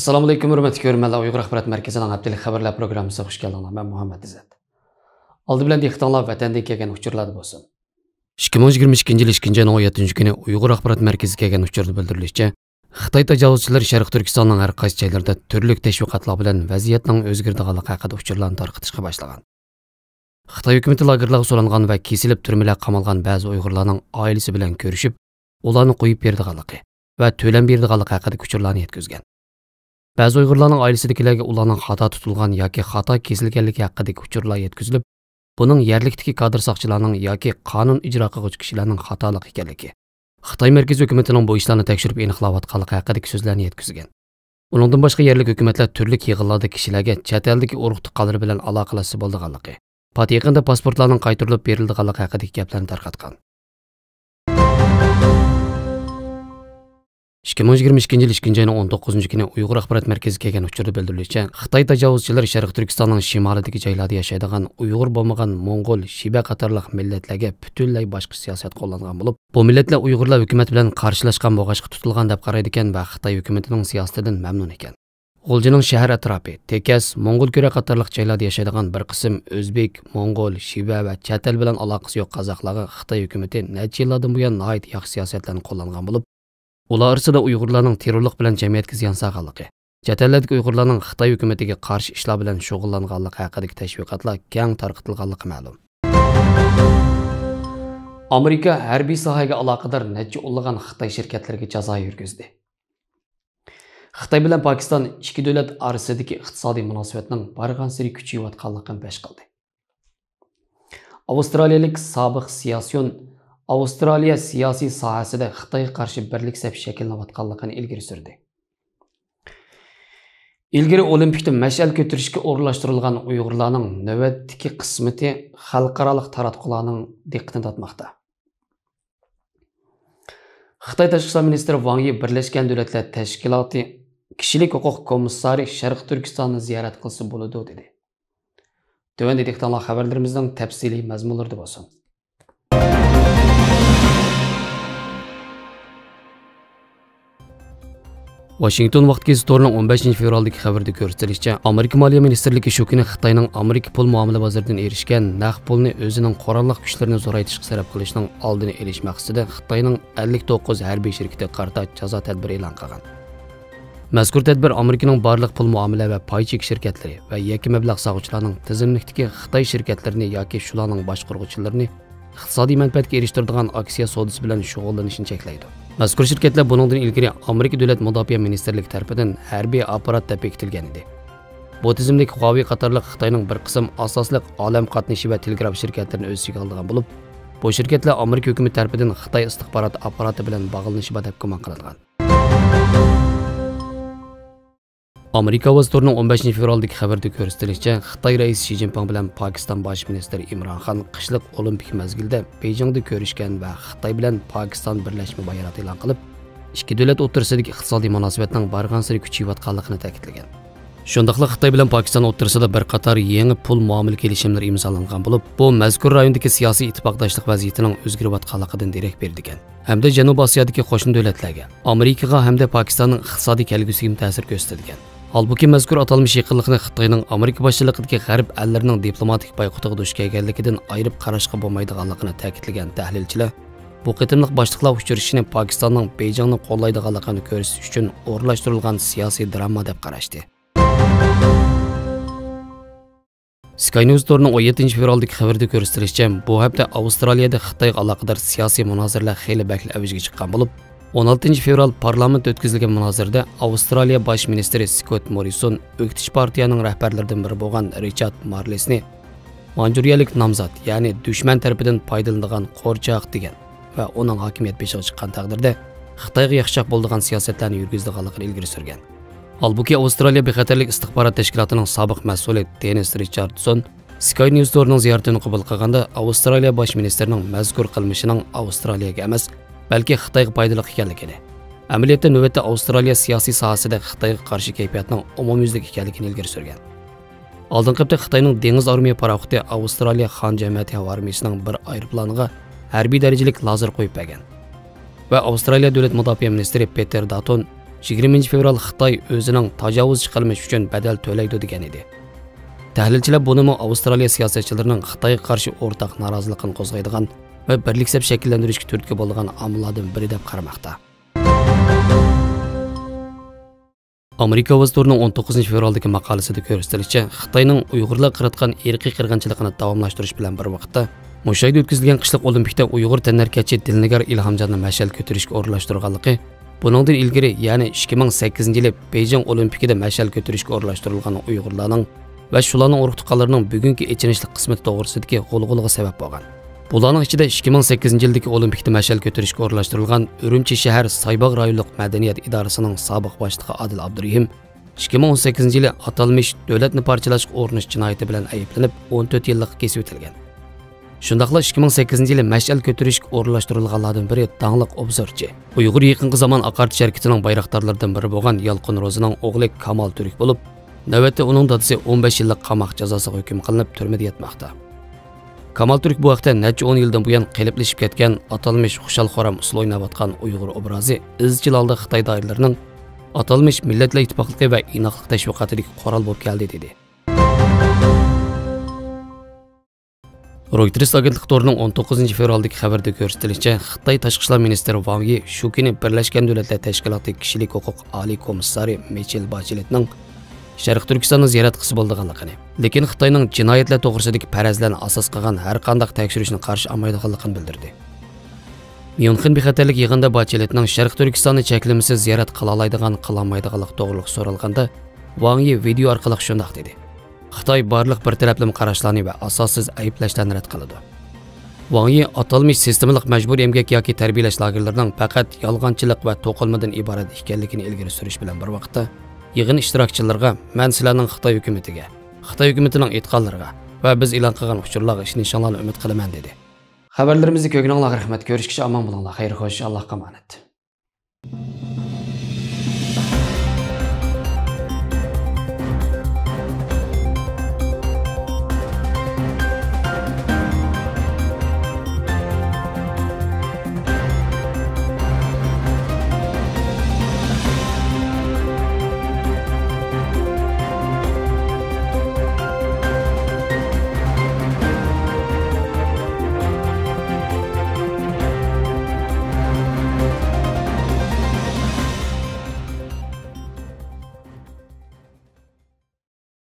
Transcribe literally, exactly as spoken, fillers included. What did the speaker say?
ئەسسالامۇئەلەيكۇم، ھۆرمەتلىك كۆرۈرمەنلەر. ئۇيغۇر ئاخبارات مەركىزىنىڭ ھەپتىلىك خەۋەرلەر پروگراممىسىغا خۇش كەلدىڭلار. مەن مۇھەممەد ئىززەت. ئالدى بىلەن دىققىتىڭلار ۋەتەندىن كەلگەن ئۇچۇرلاردا بولسۇن. ئىككى مىڭ يىگىرمە ئىككىنچى يىل ئىككىنچى ئاينىڭ ئون يەتتىنچى كۈنى ئۇيغۇر ئاخبارات مەركىزى كەلگەن ئۇچۇردا بىلدۈرۈلۈشىچە، خىتاي تاجاۋۇزچىلىرى شەرقىي تۈركىستاننىڭ ھەر قايسى جايلىرىدا تۈرلۈك تەشۋىقاتلار بىلەن ۋەزىيەتنىڭ ئۆزگىرىدىغانلىقى ھەققىدە ئۇچۇرلارنى تارقىتىشقا باشلىغان. خىتاي ھۆكۈمىتى لاگېرلارغا سولانغان ۋە كېسىلىپ تۈرمىلەرگە قامالغان بەزى ئۇيغۇرلارنىڭ ئائىلىسى بىلەن كۆرۈشۈپ، ئۇلارنى قويۇپ بېرىدىغانلىقى ۋە تۆلەم بېرىدىغانلىقى ھەققىدىكى ئۇچۇرلارنى يەتكۈزگەن. بەزى ئۇيغۇرلارنىڭ ئائىلىسىدىكىلەرگە ئۇلارنىڭ خاتا تۇتۇلغان ياكى خاتا كېسىلگەنلىكى ھەققىدىكى ئۇچۇرلار يەتكۈزۈلۈپ، بۇنىڭ يەرلىكتىكى كادىر ساقچىلارنىڭ ياكى قانۇن ئىجرا قىلغۇچى كىشىلەرنىڭ خاتالىقى ئىكەنلىكى، خىتاي مەركىزىي ھۆكۈمىتىنىڭ بۇ ئىشلارنى تەكشۈرۈپ ئېنىقلاۋاتقانلىقى ھەققىدىكى سۆزلەرنى يەتكۈزگەن. ئۇنىڭدىن باشقا يەرلىك ھۆكۈمەتلەر تۈرلۈك يىغىنلاردا كىشىلەرگە چەت ئەلدىكى ئۇرۇق تۇغقانلىرى بىلەن ئالاقىلەشسە بولىدىغانلىقى، پات يېقىندا پاسپورتلارنىڭ قايتۇرۇلۇپ بېرىلىدىغانلىقى ھەققىدىكى گەپلەرنى تارقاتقان. ئىككى مىڭ يىگىرمە ئىككىنچى يىل ئىككىنچى ئاينىڭ ئون توققۇزىنچى كۈنى ئۇيغۇر ئاخبارات مەركىزى كەلگەن ئۇچۇردا بىلدۈرۈلۈشىچە، خىتاي تاجاۋۇزچىلىرى شەرقىي تۈركىستاننىڭ شىمالىدىكى جايلاردا ياشايدىغان ئۇيغۇر بولمىغان موڭغۇل، شىبە قاتارلىق مىللەتلەرگە پۈتۈنلەي باشقىچە سىياسەت قوللانغان بولۇپ، بۇ مىللەتلەر ئۇيغۇرلار ھۆكۈمەت بىلەن قارشىلاشقان بولغاچقا تۇتۇلغان دەپ قارايدىكەن ۋە خىتاي ھۆكۈمىتىنىڭ سىياسىتىدىن مەمنۇن ئىكەن. غۇلجىنىڭ شەھەر ئەتراپى، تېكەس، موڭغۇلكۈرە قاتارلىق جايلاردا ياشايدىغان بىر قىسىم ئۆزبېك، موڭغۇل، شىبە ۋە چەت ئەل بىلەن ئالاقىسى يوق قازاقلارغا خىتاي ھۆكۈمىتى نەچچە يىللاردىن بۇيان ناھايىتى ياخشى سىياسەتلەرنى قوللانغان بولۇپ، ئۇلار ئارىسىدا ئۇيغۇرلارنىڭ تېررورلۇق بىلەن جەمئىيەتكە زىيان سالغانلىقى، چەت ئەللەردىكى ئۇيغۇرلارنىڭ خىتاي ھۆكۈمىتىگە قارشى ئىشلار بىلەن شۇغۇللانغانلىقى ھەققىدىكى تەشۋىقاتلار كەڭ تارقىتىلغانلىقى مەلۇم. ئامېرىكا ھەربىي ساھەگە ئالاقىدار نەچچە ئونلىغان خىتاي شىركەتلىرىگە جازا يۈرگۈزدى. خىتاي بىلەن پاكىستان ئىككى دۆلەت ئارىسىدىكى ئىقتىسادىي مۇناسىۋەتنىڭ بارغانسېرى كۈچىيىۋاتقانلىقىنى پەش قىلدى. ئاۋسترالىيەلىك سابىق سىياسىيون ئاۋسترالىيە سىياسىي ساھەسىدە خىتايغا قارشى بىرلىك سەپ شەكىللىنىۋاتقانلىقىنى ئىلگىرى سۈردى. ئىلگىرى ئولىمپىكتا مەشئەل كۆتۈرۈشكە ئورۇنلاشتۇرۇلغان ئۇيغۇرلارنىڭ نۆۋەتتىكى قىسمىتى خەلقئارالىق تاراتقۇلارنىڭ دىققىتىنى تارتماقتا. خىتاي تاشقى ئىشلار مىنىستىرى ۋاڭ يى بىرلەشكەن دۆلەتلەر تەشكىلاتى كىشىلىك ھوقۇق كومىسسارى شەرقىي تۈركىستاننى زىيارەت قىلسا بولىدۇ، دېدى. تۆۋەندە دىققىتىڭلار خەۋەرلىرىمىزنىڭ تەپسىلىي مەزمۇنلىرىدا بولسۇن. ۋاشىنگتون ۋاقتى گېزىتى تورىنىڭ ئون بەشىنچى فېۋرالدىكى خەۋىرىدە كۆرسىتىلىشىچە، ئامېرىكا مالىيە مىنىستىرلىكى شۇ كۈنى خىتاينىڭ ئامېرىكا پۇل مۇئامىلە بازىرىدىن ئېرىشكەن نەق پۇلنى ئۆزىنىڭ قوراللىق كۈچلىرىنى زورايتىشقا سەرپ قىلىشنىڭ ئالدىنى ئېلىش مەقسىتىدە خىتاينىڭ ئەللىك توققۇز ھەربىي شىركىتىگە قارىتا جازا تەدبىرى ئېلان قىلغان. مەزكۇر تەدبىر ئامېرىكىنىڭ بارلىق پۇل مۇئامىلە ۋە پاي چېكى شىركەتلىرى ۋە يەككە مەبلەغ سالغۇچىلارنىڭ تىزىملىكتىكى خىتاي شىركەتلىرىنى ياكى شۇلارنىڭ باشقۇرغۇچىلىرىنى ئىقتىسادىي مەنپەئەتكە ئېرىشتۈرىدىغان ئاكسىيە سودىسى بىلەن شۇغۇللىنىشنى چەكلەيدۇ. مەزكۇر شىركەتلەر بۇنىڭدىن ئىلگىرى ئامېرىكا دۆلەت مۇداپىئە مىنىستىرلىكى تەرىپىدىن ھەربىي ئاپپارات دەپ بېكىتىلگەن ئىدى. بۇ تىزىملىك خۇاۋېي قاتارلىق خىتاينىڭ بىر قىسىم ئاساسلىق ئالەم قاتنىشى ۋە تېلېگراف شىركەتلىرىنى ئۆز ئىچىگە ئالىدىغان بولۇپ، بۇ شىركەتلەر ئامېرىكا ھۆكۈمىتى تەرىپىدىن خىتاي ئىستىخبارات ئاپپاراتى بىلەن باغلىنىشى بار دەپ گۇمان قىلىنغان. ئامېرىكا ئاۋازى تورىنىڭ ئون بەشىنچى فېۋرالدىكى خەۋىرىدە كۆرسىتىلىشىچە، خىتاي رەئىسى شى جىنپىڭ بىلەن پاكىستان باش مىنىستىرى ئىمران خان قىشلىق ئولىمپىك مەزگىلىدە بېيجىڭدا كۆرۈشكەن ۋە خىتاي بىلەن پاكىستان بىرلەشمە بايانات ئېلان قىلىپ، ئىككى دۆلەت ئوتتۇرىسىدىكى ئىقتىسادىي مۇناسىۋەتنىڭ بارغانسېرى كۈچىيىۋاتقانلىقىنى تەكىتلىگەن. شۇنداقلا خىتاي بىلەن پاكىستان ئوتتۇرىسىدا بىر قاتار يېڭى پۇل مۇئامىلە كېلىشىملىرى ئىمزالانغان بولۇپ، بۇ مەزكۇر رايوندىكى سىياسىي ئىتتىپاقداشلىق ۋەزىيىتىنىڭ ئۆزگىرىۋاتقانلىقىدىن دېرەك بېرىدىكەن. ھەمدە جەنۇبىي ئاسىيادىكى قوشنا دۆلەتلەرگە، ئامېرىكىغا ھەمدە پاكىستاننىڭ ئىقتىسادىي كەلگۈسىگىمۇ تەسىر كۆرسىتىدىكەن. ھالبۇكى، مەزكۇر ئاتالمىش يېقىنلىقنى خىتاينىڭ ئامېرىكا باشچىلىقىدىكى غەرب ئەللىرىنىڭ دىپلوماتىك بايقۇتىغا دۇچ كەلگەنلىكىدىن ئايرىپ قاراشقا بولمايدىغانلىقىنى تەكىتلىگەن تەھلىلچىلەر، بۇ قېتىملىق باشلىقلار ئۇچرىشىشىنى پاكىستاننىڭ بېيجىڭنى قوللايدىغانلىقىنى كۆرسىتىش ئۈچۈن ئورۇنلاشتۇرۇلغان سىياسىي دراما دەپ قاراشتى. سكاي نيۇز تورىنىڭ ئون يەتتىنچى فېۋرالدىكى خەۋىرىدە كۆرسىتىلىشىچە، بۇ ھەپتە ئاۋسترالىيەدە خىتايغا ئالاقىدار سىياسىي مۇنازىرىلەر خېلى بەكلا ئەۋجىگە چىققان بولۇپ، ئون ئالتىنچى فېۋرال پارلامېنتتا ئۆتكۈزۈلگەن مۇنازىرىدە ئاۋسترالىيە باش مىنىستىرى سكوت موررىسون ئۆكتىچى پارتىيەنىڭ رەھبەرلىرىدىن بىرى بولغان رىچارد مارلېسنى مانجۇرىيەلىك نامزات، يەنى دۈشمەن تەرىپىدىن پايدىلىنىدىغان قورچاق دېگەن ۋە ئۇنىڭ ھاكىمىيەت بېشىغا چىققان تەقدىردە خىتايغا ياخشىراق بولىدىغان سىياسەتلەرنى يۈرگۈزىدىغانلىقىنى ئىلگىرى سۈرگەن. ھالبۇكى، ئاۋسترالىيە بىخەتەرلىك ئىستىخبارات تەشكىلاتىنىڭ سابىق مەسئۇلى دېنىس رىچاردسون سكاي نيۇز تورىنىڭ زىيارىتىنى قوبۇل قىلغاندا، ئاۋسترالىيە باش مىنىستىرىنىڭ مەزكۇر قىلمىشىنىڭ ئاۋسترالىيەگە ئەمەس، بەلكى خىتايغا پايدىلىق ئىكەنلىكىنى، ئەمەلىيەتتە نۆۋەتتە ئاۋسترالىيە سىياسىي ساھەسىدە خىتايغا قارشى كەيپىياتنىڭ ئومۇميۈزلۈك ئىكەنلىكىنى ئىلگىرى سۈرگەن. ئالدىنقى ھەپتە خىتاينىڭ دېڭىز ئارمىيە پاراخوتى ئاۋسترالىيە خان جەمەتى ھاۋا ئارمىيىسىنىڭ بىر ئايروپىلانىغا ھەربىي دەرىجىلىك لازېر قويۇپ بەرگەن. ۋە ئاۋسترالىيە دۆلەت مۇداپىئە مىنىستىرى پېتېر داتون يىگىرمىنچى فېۋرال خىتاي ئۆزىنىڭ تاجاۋۇزچى قىلمىشى ئۈچۈن بەدەل تۆلەيدۇ دېگەن ئىدى. تەھلىلچىلەر بۇنىمۇ ئاۋسترالىيە سىياسەتچىلىرىنىڭ خىتايغا قارشى ئورتاق نارازىلىقىنى قوزغايدىغان ۋە بىرلىك سەپ شەكىللەندۈرۈشكە تۈرتكە بولىدىغان ئامىللاردىن بىرى دەپ قارىماقتا. ئامېرىكا ئاۋازى تورىنىڭ ئون توققۇزىنچى فېۋرالدىكى ماقالىسىدا كۆرسىتىلىشىچە، خىتاينىڭ ئۇيغۇرلارغا قاراتقان ئىرقىي قىرغىنچىلىقىنى داۋاملاشتۇرۇش بىلەن بىر ۋاقىتتا، مۇشۇ ئايدا ئۆتكۈزۈلگەن قىشلىق ئولىمپىكتا ئۇيغۇر تەنھەرىكەتچى دىلنىگار ئىلھامجاننى مەشئەل كۆتۈرۈشكە ئورۇنلاشتۇرغانلىقى، بۇنىڭدىن ئىلگىرى، يەنى ئىككى مىڭ سەككىزىنچى يىلى بېيجىڭ ئولىمپىكىدا مەشئەل كۆتۈرۈشكە ئورۇنلاشتۇرۇلغان ئۇيغۇرلارنىڭ ۋە شۇلارنىڭ ئۇرۇق-تۇغقانلىرىنىڭ بۈگۈنكى ئېچىنىشلىق قىسمىتى توغرىسىدىكى غۇلغۇلىغا سەۋەب بولغان. بۇلارنىڭ ئىچىدە ئىككى مىڭ سەككىزىنچى يىلدىكى ئولىمپىكتا مەشئەل كۆتۈرۈشكە ئورۇنلاشتۇرۇلغان ئۈرۈمچى شەھەر سايباغ رايونلۇق مەدەنىيەت ئىدارىسىنىڭ سابىق باشلىقى ئادىل ئابدۇرېھىم ئىككى مىڭ ئون سەككىزىنچى يىلى ئاتالمىش دۆلەتنى پارچىلاشقا ئۇرۇنۇش جىنايىتى بىلەن ئەيىبلىنىپ، ئون تۆت يىللىققا كېسىۋېتىلگەن. شۇنداقلا ئىككى مىڭ سەككىزىنچى يىلى مەشئەل كۆتۈرۈشكە ئورۇنلاشتۇرۇلغانلاردىن بىرى داڭلىق ئوبزورچى، ئۇيغۇر يېقىنقى زامان ئاقارتىش ھەرىكىتىنىڭ بايراقدارلىرىدىن بىرى بولغان يالقۇن روزىنىڭ ئوغلى كامال تۈرك بولۇپ، نۆۋەتتە ئۇنىڭ دادىسى ئون بەش يىللىق قاماق جازاسىغا ھۆكۈم قىلىنىپ، تۈرمىدە ياتماقتا. كامال تۈرك بۇ ھەقتە نەچچە ئون يىلدىن بۇيان قېلىپلىشىپ كەتكەن ئاتالمىش خۇشال-خۇرام ئۇسسۇل ئويناۋاتقان ئۇيغۇر ئوبرازى ئىزچىل ھالدا خىتاي دائىرىلىرىنىڭ ئاتالمىش مىللەتلەر ئىتتىپاقلىقى ۋە ئىناقلىق تەشۋىقاتىدىكى قورال بولۇپ كەلدى، دېدى. رويتېرس ئاگېنتلىقى تورىنىڭ ئون توققۇزىنچى فېۋرالدىكى خەۋىرىدە كۆرسىتىلىشىچە، خىتاي تاشقى ئىشلار مىنىستىرى ۋاڭ يى شۇ كۈنى بىرلەشكەن دۆلەتلەر تەشكىلاتى كىشىلىك ھوقۇق ئالىي كومىسسارى مىچېل باچېلېتنىڭ شەرقىي تۈركىستاننى زىيارەت قىلسا بولىدىغانلىقىنى، لېكىن خىتاينىڭ جىنايەتلەر توغرىسىدىكى پەرەزلەرنى ئاساس قىلغان ھەرقانداق تەكشۈرۈشنى قارشى ئالمايدىغانلىقىنى بىلدۈردى. ميۇنخېن بىخەتەرلىك يىغىنىدا باچېلېتنىڭ شەرقىي تۈركىستاننى چەكلىمىسىز زىيارەت قىلالايدىغان، قىلالمايدىغانلىقى توغرىلىق سورالغاندا، ۋاڭ يى ۋىدېئو ئارقىلىق شۇنداق دېدى. خىتاي بارلىق بىر تەرەپلىمە قاراشلارنى ۋە ئاساسسىز ئەيىبلەشلەرنى رەت قىلىدۇ. ۋاڭ يى ئاتالمىش سىستېمىلىق مەجبۇرىي ئەمگەك ياكى تەربىيەلەش لاگېرلىرىنىڭ پەقەت يالغانچىلىق ۋە توقۇلمىدىن ئىبارەت ئىكەنلىكىنى ئىلگىرى سۈرۈش بىلەن بىر ۋاقىتتا، يىغىن ئىشتىراكچىلىرىغا، مەن سىلەرنىڭ خىتاي ھۆكۈمىتىگە، خىتاي ھۆكۈمىتىنىڭ ئېيتقانلىرىغا ۋە بىز ئېلان قىلغان ئۇچۇرلارغا ئىشىنىشىڭلارنى ئۈمىد قىلىمەن، دېدى. خەۋەرلىرىمىزنى كۆرگىنىڭلارغا رەھمەت. كۆرۈشكىچە ئامان بولۇڭلار. خەير خوش، ئاللاھقا ئامانەت.